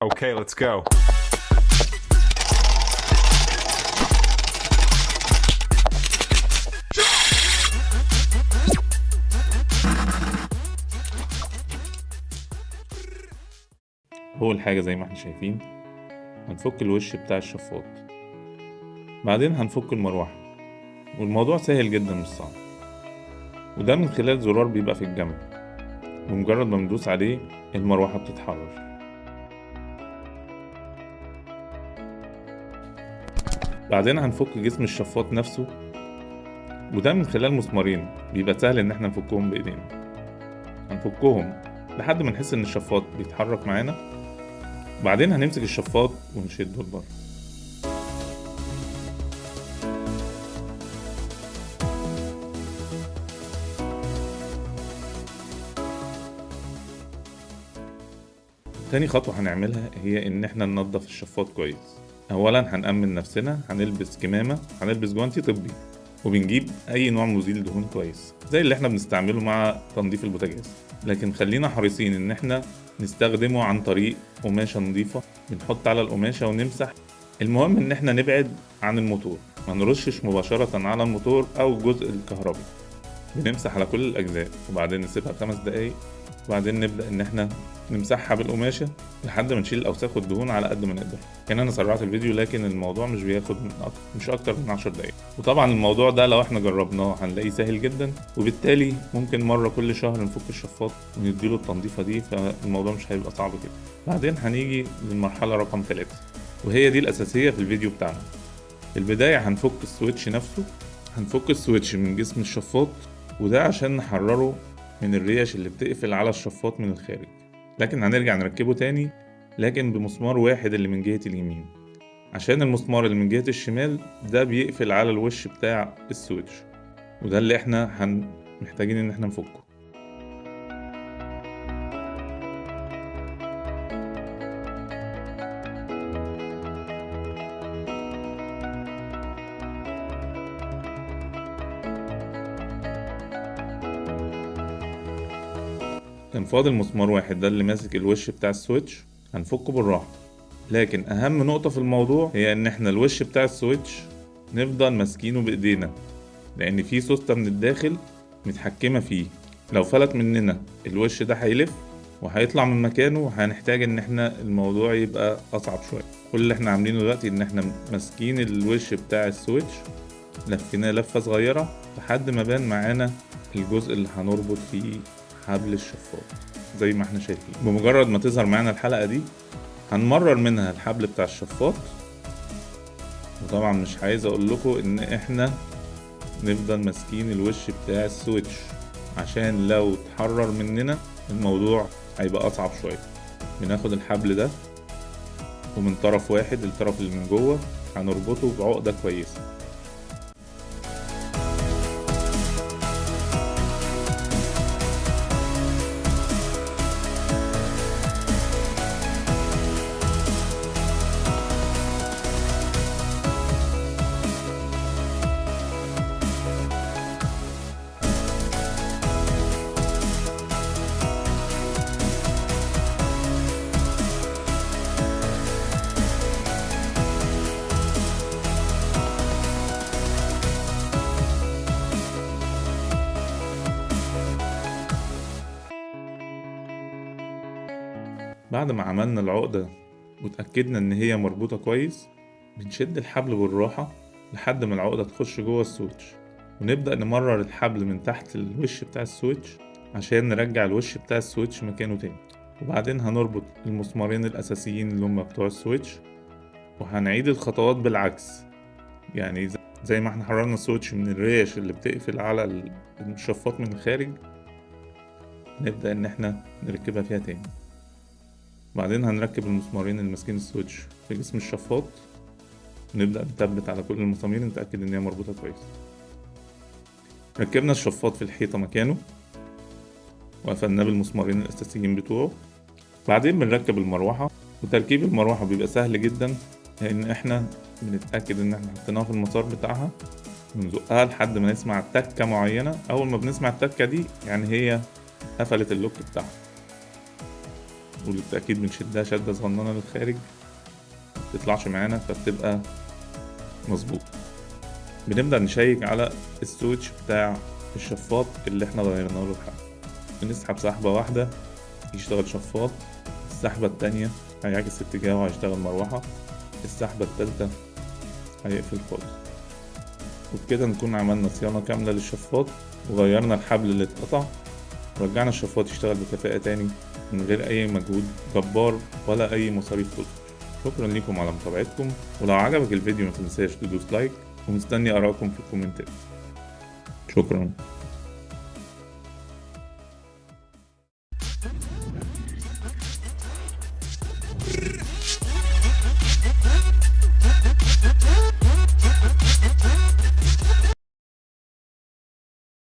Okay, let's go. أول حاجة زي ما احنا شايفين هنفك الوش بتاع الشفاط، بعدين هنفك المروحة، والموضوع سهل جدا مش صعب، وده من خلال زرار بيبقى في الجنب، بمجرد ما بندوس عليه المروحة بتتحرر. بعدين هنفك جسم الشفاط نفسه، وده من خلال مسمارين بيبقى سهل ان احنا نفكهم بايدينا. هنفكهم لحد ما نحس ان الشفاط بيتحرك معانا، وبعدين هنمسك الشفاط ونشده لبره. تاني خطوة هنعملها هي ان احنا ننظف الشفاط كويس. اولا هنأمن نفسنا، هنلبس كمامة، هنلبس جوانتي طبي، وبنجيب اي نوع مزيل دهون كويس زي اللي احنا بنستعمله مع تنظيف البوتاجاز، لكن خلينا حريصين ان احنا نستخدمه عن طريق قماشة نظيفة، بنحط على القماشة ونمسح. المهم ان احنا نبعد عن الموتور، ما نرشش مباشرة على الموتور او الجزء الكهربي، بنمسح على كل الاجزاء وبعدين نسيبها 5 دقايق، وبعدين نبدأ ان احنا نمسحها بالقماشة لحد ما نشيل الاوساخ والدهون على قد ما نقدر. كان انا سرعت الفيديو لكن الموضوع مش بياخد من أكتر، مش اكتر من 10 دقايق، وطبعا الموضوع ده لو احنا جربناه هنلاقيه سهل جدا، وبالتالي ممكن مرة كل شهر نفك الشفاط ونديله التنظيفة دي، فالموضوع مش هيبقى صعب كده. بعدين هنيجي للمرحلة رقم 3، وهي دي الأساسية في الفيديو بتاعنا. في البداية هنفك ال switch نفسه، هنفك ال switch من جسم الشفاط، وده عشان نحرره من الريش اللي بتقفل على الشفاط من الخارج، لكن هنرجع نركبه تاني لكن بمسمار واحد اللي من جهة اليمين، عشان المسمار اللي من جهة الشمال ده بيقفل على الوش بتاع ال switch، وده اللي احنا محتاجين ان احنا نفكه. كان فاضل مسمار واحد ده اللي ماسك الوش بتاع ال switch، هنفكه بالراحة، لكن اهم نقطة في الموضوع هي ان احنا الوش بتاع ال switch نفضل ماسكينه بايدينا، لان في سوستة من الداخل متحكمة فيه، لو فلت مننا الوش ده هيلف وهيطلع من مكانه، وهنحتاج ان احنا الموضوع يبقى اصعب شوية. كل اللي احنا عاملينه دلوقتي ان احنا ماسكين الوش بتاع ال switch، لفيناه لفة صغيرة لحد ما بان معانا الجزء اللي هنربط فيه حبل الشفاط زي ما احنا شايفين. بمجرد ما تظهر معانا الحلقة دي هنمرر منها الحبل بتاع الشفاط، وطبعا مش عايز اقول لكم ان احنا نفضل ماسكين الوش بتاع ال switch، عشان لو اتحرر مننا الموضوع هيبقى اصعب شوية. بناخد الحبل ده ومن طرف واحد الطرف اللي من جوه هنربطه بعقدة كويسة. بعد ما عملنا العقدة وتأكدنا إن هي مربوطة كويس، بنشد الحبل بالراحة لحد ما العقدة تخش جوه ال switch، ونبدأ نمرر الحبل من تحت الوش بتاع ال switch عشان نرجع الوش بتاع ال switch مكانه تاني. وبعدين هنربط المسمارين الأساسيين اللي هم بتوع ال switch، وهنعيد الخطوات بالعكس، يعني زي ما احنا حررنا ال switch من الريش اللي بتقفل على الشفاط من الخارج، نبدأ إن احنا نركبها فيها تاني. بعدين هنركب المسمارين اللي ماسكين ال switch في جسم الشفاط، ونبدأ نثبت على كل المسامير نتأكد إن هي مربوطة كويس. ركبنا الشفاط في الحيطة مكانه وقفلناه بالمسمارين الأساسيين بتوعه. بعدين بنركب المروحة، وتركيب المروحة بيبقى سهل جدا لأن احنا بنتأكد إن احنا حطيناها في المسار بتاعها، ونزقها لحد ما نسمع تكة معينة. أول ما بنسمع التكة دي يعني هي قفلت اللوك بتاعها. وللتأكيد بنشدها شدة صغننة للخارج متطلعش معانا، فبتبقى مظبوط. بنبدأ نشيك على ال switch بتاع الشفاط اللي احنا غيرنا له الحبل. بنسحب سحبة واحدة يشتغل شفاط، السحبة التانية هيعكس اتجاهه وهيشتغل مروحة، السحبة التالتة هيقفل خالص. وبكده نكون عملنا صيانة كاملة للشفاط وغيرنا الحبل اللي اتقطع ورجعنا الشفاط يشتغل بكفاءة تاني من غير أي مجهود جبار ولا أي مصاريف تذكر. شكرا لكم على متابعتكم، ولو عجبك الفيديو ما تنساش تدوس like، ومستني آرائكم في الكومنتات. شكرا.